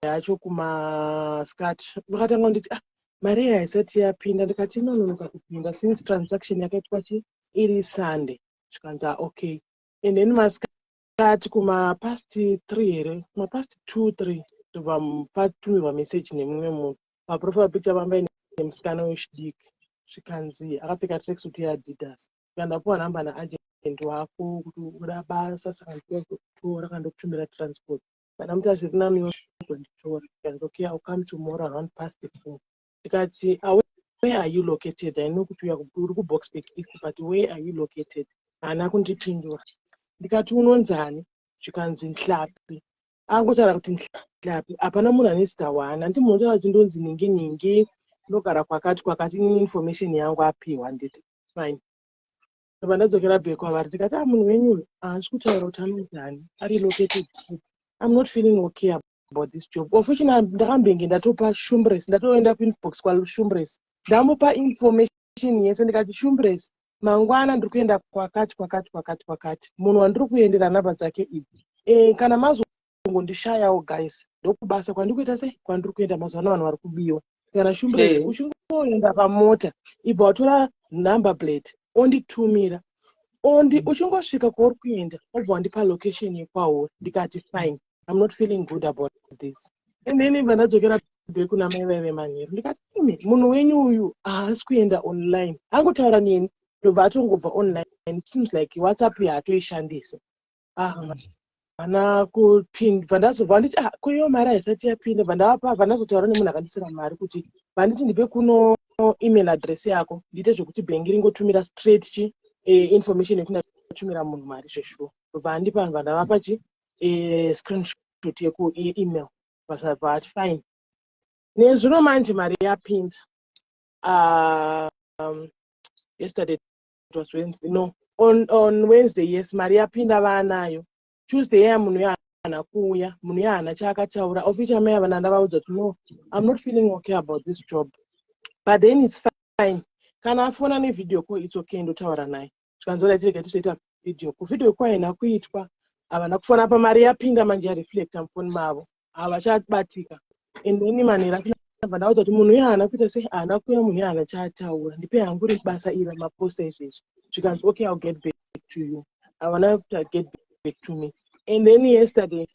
Speaker 2: yacho kumaskati vakatanga kunditi ah mari iyi haisati yapinda ndikati inononoka kupinda since transaction yakaitwa chi iri Sunday zvikanzi ah okay and then masikati kumapast 3 here kumapast 2 3 ndobva patumirwa message nemumwe munhu paprofile picture pamba ine musikana wechidiki zvikanzi akapfeka tracksuit yeAdidas ndapuwa namba naagent wako kuti uda basa saka ndikutora kana ndokutumira transport kana muti hazviri nani yozonditora ndikati okay I'll come tomorrow around past 4 ndikati where are you located I know kuti uri kuBoksburg East but where are you located haana kundipindura ndikati unonzani zvikanzi Nhlapi angotaura kuti Nhlapi hapana munhu ane zita one handi munhu otaura kuti ndonzi ningi ningi ndogara kwakati kwakati inini information yangu apiwa nditi fine ndobva ndadzokera back kwavari ndikati ah munhu wenyu uyu haasi kutaura kuti anonzani ari located I'm not feeling okay about this job of which ndakambenge ndatopa Shumbres ndatoenda kuinbox kwaShumbres ndamupa information yese ndikati Shumbres mangwana ndiri kuenda kwakati kwakati kwakati kwakati munhu wandiri kuendera nhamba dzake idzi kana mazongondishayawo guys ndokubasa kwandiri kuita sei kwandiri kuenda mazuva ano vanhu vari kubiwa kana Shumbres uchingoenda pamota ibva watora number plate onditumira ondi uchingosvika kwauri kuenda obva wandipa location yekwauri ndikati fine I'm not feeling good about this and then ibva ndadzokera back kuna mai vaive manheru ndikati imi munhu wenyu uyu haasi kuenda online angotaura neni ndobva atongobva online it seems like WhatsApp yaatoishandisa ah hana kupinda bva ndazobva nditi ah ko iyo mari haisati yapinda bva ndavapa bva ndazotaura nemunhu akandisira mari kuti vanditi ndipe kuno email address yako ndiite zvekuti bhengi ringotumira straight chi information yekuti ndatumira munhu mari zveshuwa bva andipa bva ndavapa chi screenshot yekuemail vasabva ati fine nezvino manje mari yapinda yesterday it was Wednesday no on Wednesday yes mari yapinda vaanayo Tuesday iya munhu yaana kuuya munhu yaana chaakataura of which amai ava ndavaudza kuti no I'm not feeling okay about this job but then it's fine kana afona nevideo call it's okay ndotaura naye zvikanzi tirege tizoita video call video call haina kuitwa. Havana kufona. Pamari yapinda manje, yareflecta mufoni mavo, havachabatika. And then manheru ndabva ndaudza kuti munhu uyu haana kuita sei, haana kuuya, munhu uyu haana chaataura. Ndipe hangu basa iri ramaposta izvezvi. Zvikanzi, "Okay, I'll get back to you." Havana kuti get back to me. And then yesterday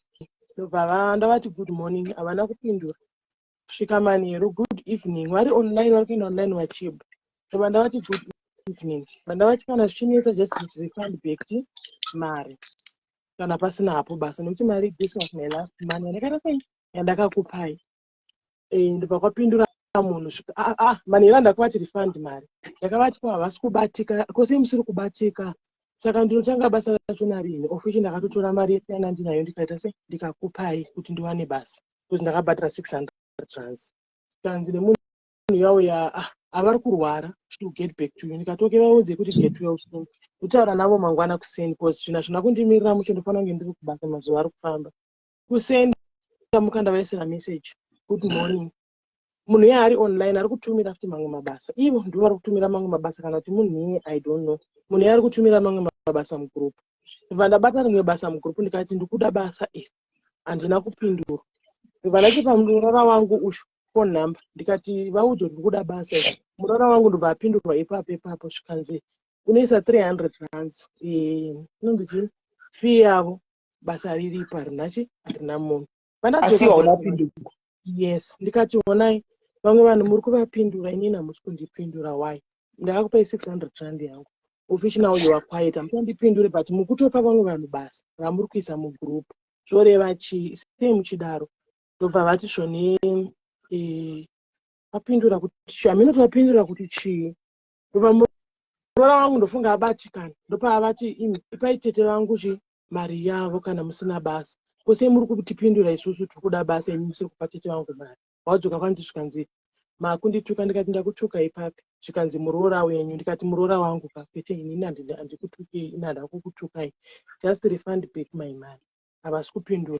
Speaker 2: ndobva ndavati good morning, havana kupindura. Kusvika manheru, good evening, vari online, vari kuenda online vachibva. Ndobva ndavati good evening. Bva ndavati kana zvichinetsa, just refund back mari kana pasina hapo basa, nekuti mari, this was my last money yandakaita sei, yandakakupai. Ndobva kwapindura munhu. Ah, ah, manheru andakavati refund mari, ndakavati ko havasi kubatika, kose musiri kubatika, saka ndinotanga basa racho narini? Of which ndakatotora mari yese yandinayo, ndikaita sei, ndikakupai kuti ndiwane basa, because ndakabhadhara 600 rands. Kanzi nemunhu yauya, ah, avari kurwara, to get back to you. Ndikati okay, vaudze kuti get well soon, kutaura navo mangwana kuseni, because zvinhu hazvina kundimirira mushe, ndofanira kunge ndiri kubasa, mazuva ari kufamba. Kuseni ndamuka, ndavaisira message, good morning. Munhu iye ari online, ari kutumira futi mamwe mabasa. Ivo ndivo vari kutumira mamwe mabasa kana kuti munhu iye, I don't know. Munhu iye ari kutumira mamwe mabasa mugroup. Ndobva ndabata rimwe basa mugroup, ndikati ndikuda basa iri. Handina kupindura. Ndobva ndachipa muroora wangu ushu phone number, ndikati vaudze kuti ndikuda basa iri. Muroora wangu ndobva apindurwa ipapo ipapo, zvikanzi unoisa R300, inonzi chii, fee yavo. Basa riripo, harina chi, harina munhu.
Speaker 1: Asi hauna pindurwa?
Speaker 2: Yes. Ndikati honai, vamwe vanhu muri kuvapindura, inini hamusi kundipindura. Why? Ndakakupai R600 yangu, of which now you are quiet, hamuchandipindure, but mukutopa vamwe vanhu basa ramuri kuisa mugroup. Zvoreva chii? Sei muchidaro? Ndobva vati zvoni vapindura kuti hamina kuti vapindura kuti chii. Ndobva muroora wangu ndofunga abatikana, ndopaavati imi ipai tete vangu chi mari yavo kana musina basa. Kose muri kutipindura isusu tiri kuda basa, imi musiri kupa tete vangu mari. Wadzoka kwanditi, zvikanzi makundituka. Ndikati ndakutuka ipapi? Zvikanzi muroora wenyu. Ndikati muroora wangu ka, kwete inini, handikutukei ini, handida kukutukai, just refund back my money. Havasi kupindura.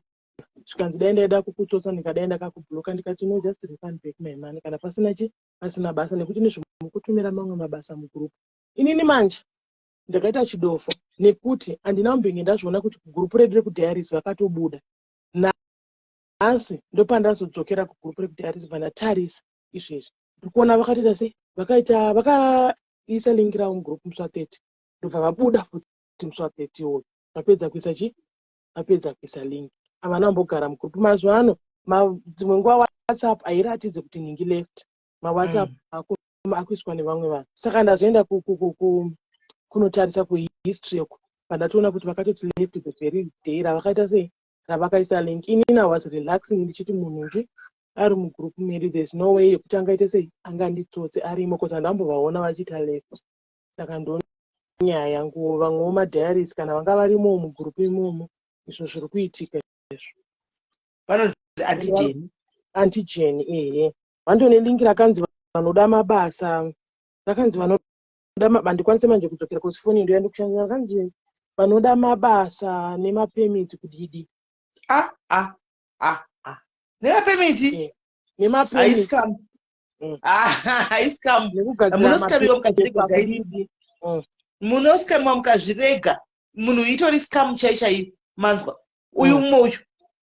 Speaker 2: Zvikanzi dai ndaida kukutsotsa ndikadai ndakakubloka. Ndikati no, just refund back my money kana pasina chi, pasina basa, nekuti nezvemukutumira mamwe mabasa mugroup. Inini manje ndakaita chidofo nekuti handina kumbenge ndazviona kuti kugroup redu rekudiaries vakatobuda. Nhasi ndopandazodzokera kugroup rekudiaries, bva ndatarisa izvezvi, ndikuona vakatoita sei, vakaita vakaisa link ravo mugroup musi wa30, ndobva vabuda futi musi wa30 uyu. Vapedza kuisa chi, vapedza kuisa link, havana kumbogara mugroup. Mazuva ano dzimwe nguva WhatsApp hairatidzi kuti nhingi left maWhatsApp akuiswa nevamwe vanhu. Saka ndazoenda kunotarisa kuhistory uko, pandatoona kuti vakatoti left the very day ravakaita sei, ravakaisa link. Inini I was relaxing ndichiti munhu nje ari mugroup medu, there's no way yekuti angaite sei, anganditsotse arimo, kuti handambovaona vachiita left. Saka ndonyaya yangu. Vamwewo madiaries kana vanga varimowo mugroup imomo, izvo zviri kuitika izvo.
Speaker 1: Vanonzi Auntie Jenny?
Speaker 2: Auntie Jenny, ehe. Vandone link rakanzi vanoda mabasa, rakanzi vanoda, handikwanisi manje kudzokera kuzi foni ndo yandikushandisa. Rakanzi vanoda mabasa nemapermit kudidi.
Speaker 1: Ah ah ah ah, nemapermit?
Speaker 2: Nemapermit.
Speaker 1: Haiscam. Haiscam. Munoscamiwa mukazvirega, guys. Munoscamiwa mukazvirega. Munhu itori scam chai chaiyo, manzwa? Uyu mumwe uyu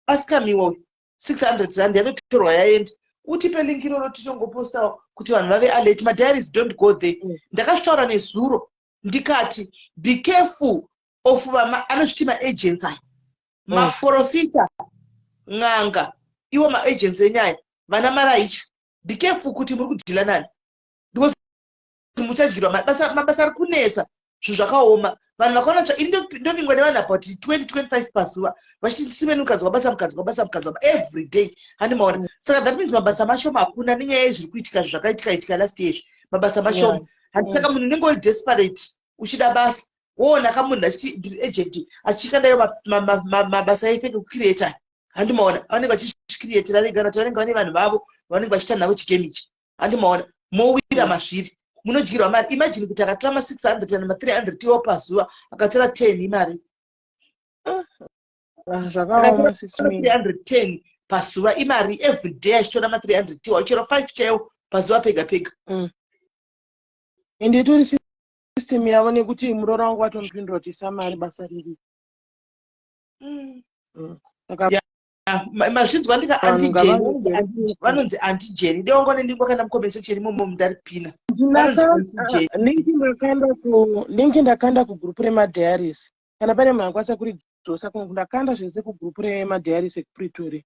Speaker 1: ascamiwa uyu, R600 yatotorwa yaenda. Utipe link iroro titongopostawo kuti vanhu vave alert. Madiaries, don't go there. Ndakazvitaura nezuro, ndikati be careful of anozviti maagents aya, maprofita, n'anga, iwo maagents enyaya, vana maraicha. Be careful kuti muri kudeala nani, because muchadyirwa. Mabasa ari kunetsa, zvinhu zvakaoma. Vanhu vakaona tsva ini ndovingwa nevanhu about 20 25 pazuva vachiti simeni, mukadzi wabasa, mukadzi wabasa, mukadzi wabasa, every day, handimaona? Saka that means mabasa mashoma hakuna nenyaya yezviri kuitika, zvakaitika itika last year izvi, mabasa mashoma handi. Saka munhu unenge uri desperate uchida basa, woona kamunhu achiti ndiri agent, achikandayo mabasa efake kucreata, handimaona? Vanenge vachizvicreatira vega, kuti vanenge vane vanhu vavo vanenge vachiita navo chigame ichi, handimaona? Mowira mazviri, munodyirwa mari. Imagine kuti akatora ma600 kana ma300 iwo pazuva, akatora 10, imari.
Speaker 2: Ah, zvakaoma, sis.
Speaker 1: 310 pazuva imari. Every day achitora ma300 iwo, achiro 5 chaiwo pazuva pega pega.
Speaker 2: Ende itori system yavo, nekuti muroora wangu vatomupindura kuti isa mari, basa riri. Saka
Speaker 1: Mazvinzwa ndika
Speaker 2: vanhu
Speaker 1: Auntie Jenny,
Speaker 2: ngavaregere.
Speaker 1: Vanonzi Auntie Jenny. Dewangone ndingwa kana mucomment section imomo mundaripina. Vanonzi Auntie Jenny.
Speaker 2: Link ndakanda kugroup remadiaries. Kana pane munhu akwanisa kuridzosa, ndakanda zvese kugroup remadiaries ekuPretoria.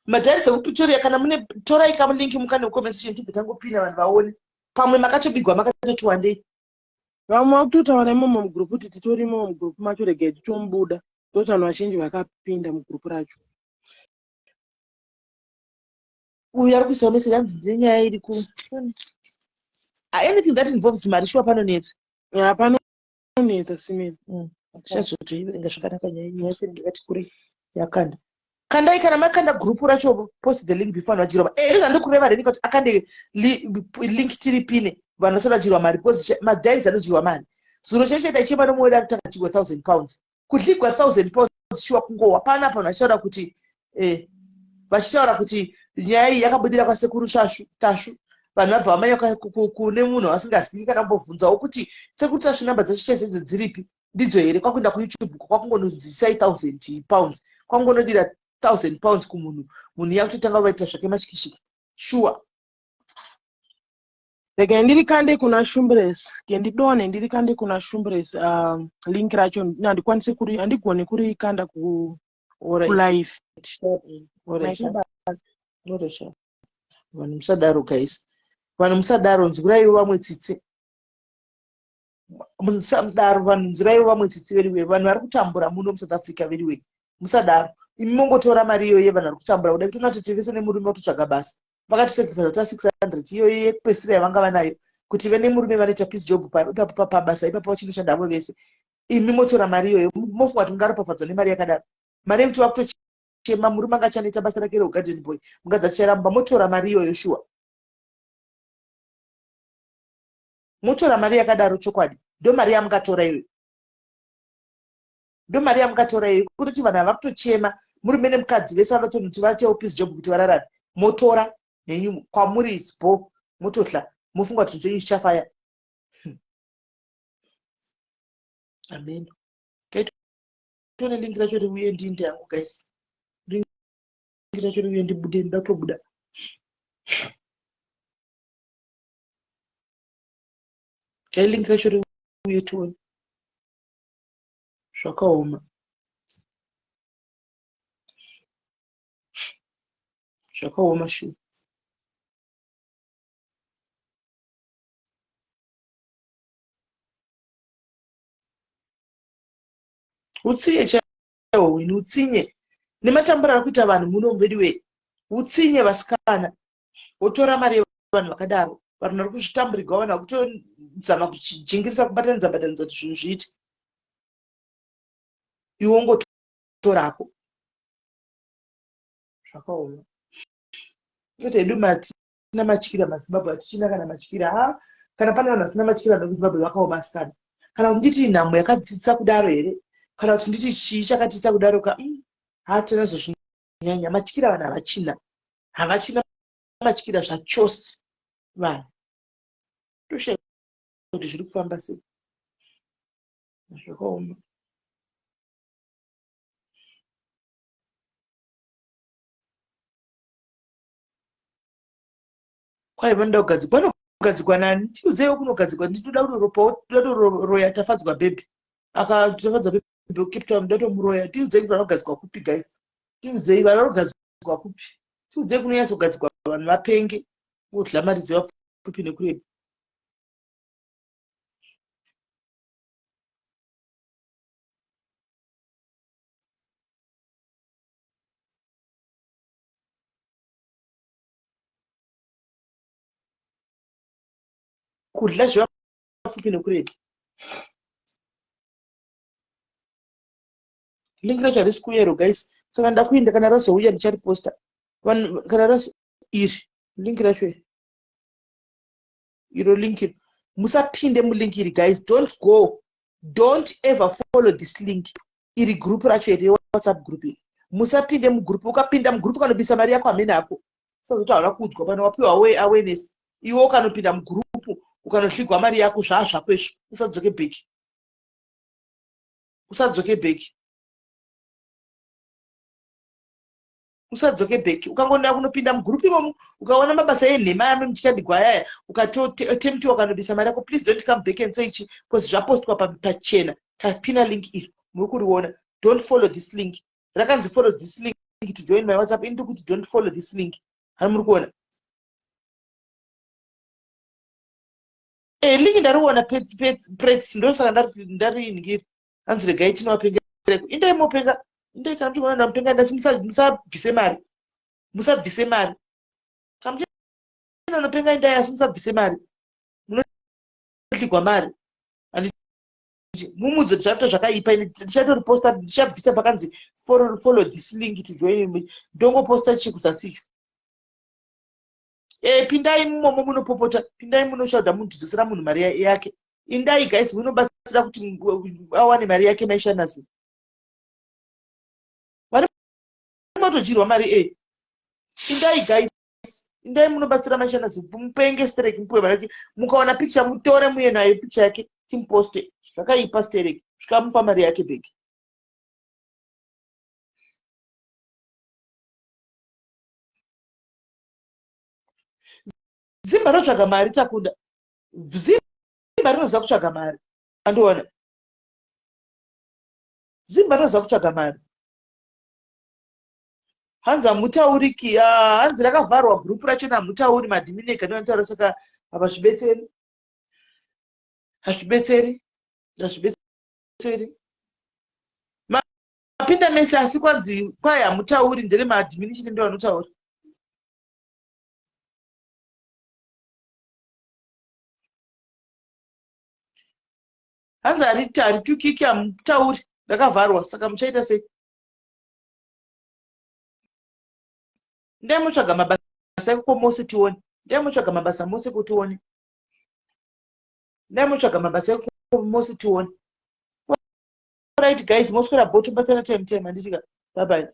Speaker 1: Madiaries ekuPretoria, kana mune, torai kamulink mukane mucomment section, tibve tangopina, vanhu vaone. Pamwe makatobigwa makatoti wandei.
Speaker 2: Vamwe vakutotaura imomo mugroup kuti titorimo mugroup macho, regai titomubuda, ndokuti vanhu vazhinji vakapinda mugroup racho.
Speaker 1: Uyu ari kuisawo message, anzi ndine nyaya iri ku anything that involves mari, shuwa panonetsa.
Speaker 2: Ya, panonetsa simeni.
Speaker 1: Tichazotoiverenga zvakanaka nyaya yacho inenge yakati kurei yakanda. Kandai, kana makanda group racho, post the link before vanhu vadyirwa. Ndozvandikureva reni kuti akande link tiripine, vanhu vasati vadyirwa mari, because madiaries anodyirwa mari. Zuro chaicho chaichema nomwe wedu ari takadyirwa £1000, kudyigwa £1000 shuwa kungowa panapa. Vanhu vachitaura kuti nyaya iyi yakabudira kwasekuru Tashu. Tashu, vanhu vabva vamanya kune munhu vasingazivi kana kumbobvunzawo kuti sekuru Tashu namba dzacho chaidzo dziripi, ndidzo here? Kwakuenda kuYouTube, kwakungononzisai £1000, kwakungonodira £1000 kumunhu. Munhu yakutotanga kuvaitira zvake mashikishiki, shuwa.
Speaker 2: Regai ndirikande kuna Shumbres, ke ndidonhe, ndirikande kuna Shumbres link racho. Handikwanisi kuri, handigoni kurikanda kulive.
Speaker 1: Alright. Vanhu musadaro guys, vanhu musadaro, nzwiraiwo vamwe tsitsi. Musadaro vanhu, nzwiraiwo vamwe tsitsi veriwe. Vanhu vari kutambura muno muSouth Africa veriwe, musadaro. Imi mongotora mari iyoyo yevanhu vari kutambura kudai, kutoona kuti vese nemurume kutotsvaga basa, vakatosacrifice kutora 600 iyoyo yekupesira yavanga vanayo kuti ve nemurume vanoita piece job ipapo pabasa ipapo, vachinoshanda havo vese. Imi motora mari iyoyo, mofunga kuti mungaropafadzwa nemari yakadaro? Mari yekuti vakutochema, murume anga achanoita basa rake reugarden boy, mukadzi achichairamba, motora mari iyoyo shuwa? Motora mari yakadaro chokwadi? Ndo mari yamungatora iyoyo? Ndo mari yamungatora iyoyo? Kutoti vanhu ava kutochema, murume nemukadzi vese vanotonoti vaitewo piece job kuti vararame, motora nenyu kwamuri isbo, motohla, mofunga kuti chinhu chenyu chichafaya. Amen. Tone link racho riuye, ndinde yangu guys, link racho riuye, ndibude, ndoda kutobuda. Kai link racho riuye tione. Zvakaoma, zvakaoma shuwa. Utsinye chaiwo wini, utsinye nematambura ari kuita vanhu muno veduwe, utsinye vasikana. Wotora mari yevanhu vakadaro, vanhu vari kuzvitamburigwa, vanhu vari kutozama kuchijingirisa, kubatanidza batanidza kuti zvinhu zviite, iwe wongotorako. Zvakaoma. Kwete hedu matina matyira maZimbabwe, hatichina kana matyira. Ha, kana pane vanhu vasina matyira, vanhu vekuZimbabwe vakaoma asikana. Kana kuti nditi nhamo yakadzidzisa kudaro here, kana kuti nditi chii chakatiita kudaro ka? Hatina zozvinyanya matyira, vanhu havachina, havachina matyira zvachose vanhu. Toshaya kuti zviri kufamba sei. Zvakaoma. Kwai vanoda kugadzikwa, vanogadzikwa nani? Tiudzeiwo kunogadzikwa. Nditoda kunoropawo, toda toroya Tafadzwa Bhebhi. Akatafadzwa Bhebhi kuCape Town, ndoda tomuroya. Tiudzei kuti vanogadzikwa kupi guys, tiudzei vanogadzikwa kupi, tiudzei kunonyatsogadzikwa vanhu vapenge kudya mari dzevapfupi nekureba. Kudya zvevapfupi nekureba. Link racho harisi kuuyero guys, saka nda kuenda. Kana razouya ndichariposta. Vanhu, kana razo iri link racho iri, iro link iro, musapinde mulink iri guys. Don't go, don't ever follow this link. Iri group racho iri, WhatsApp group iri, musapinde mugroup. Ukapinda mugroup ukanobisa mari yako, hamene hako. Sazoti hauna kuudzwa pano, wapiwa awareness. Iwe ukanopinda mugroup, ukanohligwa mari yako, zvaa zvako izvo. Usadzoke back, usadzoke back. Usadzoke back. Ukangonda kunopinda mugroup imomo, ukaona mabasa enhema aya muchikadigwa ayaya, ukatotemptiwa ukanobisa mari yako, please don't come back and say chi, because zvapostwa pachena. Tapina link iri, muri kuriona. Don't follow this link. Rakanzi follow this link to join my WhatsApp. Ini ndiri kuti don't follow this link. Hani muri kuona? E, link ndariona prets, ndosaka ndariningiri. Hanzi regai tinovapengereko. Indai mopenga, indai kana muchiona ndamupenga. Ndati musabvise mari, musabvise mari. Kana muchienda nopenga, indai, asi musabvise mari, munodligwa mari. Mumudzo zvato zvakaipa. Ndichatoriposta, ndichabvisa pakanzi follow this link to join. Ndongoposta chikuzasi icho. E, pindai mumomo munopopota, pindai munoshaudha munhu, tidzosera munhu mari yake. Indai guys, munobatsira kuti awane mari yake. Maishanazo vari motodyirwa mari. E, indai guys, indai munobatsira maishanazo. Mupenge stereki, mupiwe mari yake. Mukaona picture, mutore muye nayo picture yake, timuposte. Zvakaipa stereki, zvikamupa mari yake back. Zimba rotsvaga mari, Takunda. Zimba rinoziva kutsvaga mari, andiona. Zimba rinoziva kutsvaga mari. Hanzi hamutauriki. Ah, hanzi rakavharwa gurupu racho, hamutauri, maadmin ega ndovanotaura. Saka hapazvibetseri, hazvibetseri, hazvibetseri. Mapinda mese, asi kwanzi kwai hamutauri, ndere maadmin chete ndo vanotaura. Hanzi haritukiki, hamutauri, rakavharwa. Saka muchaita sei? Ndai mutsvaga mabasa ikoko mose tione. Ndai mutsvaga mabasa mose kuti tione. Ndai mutsvaga mabasa ikoko mose tione. Right guys, moswera bho, tobatsana time time, handitika? Bye bye.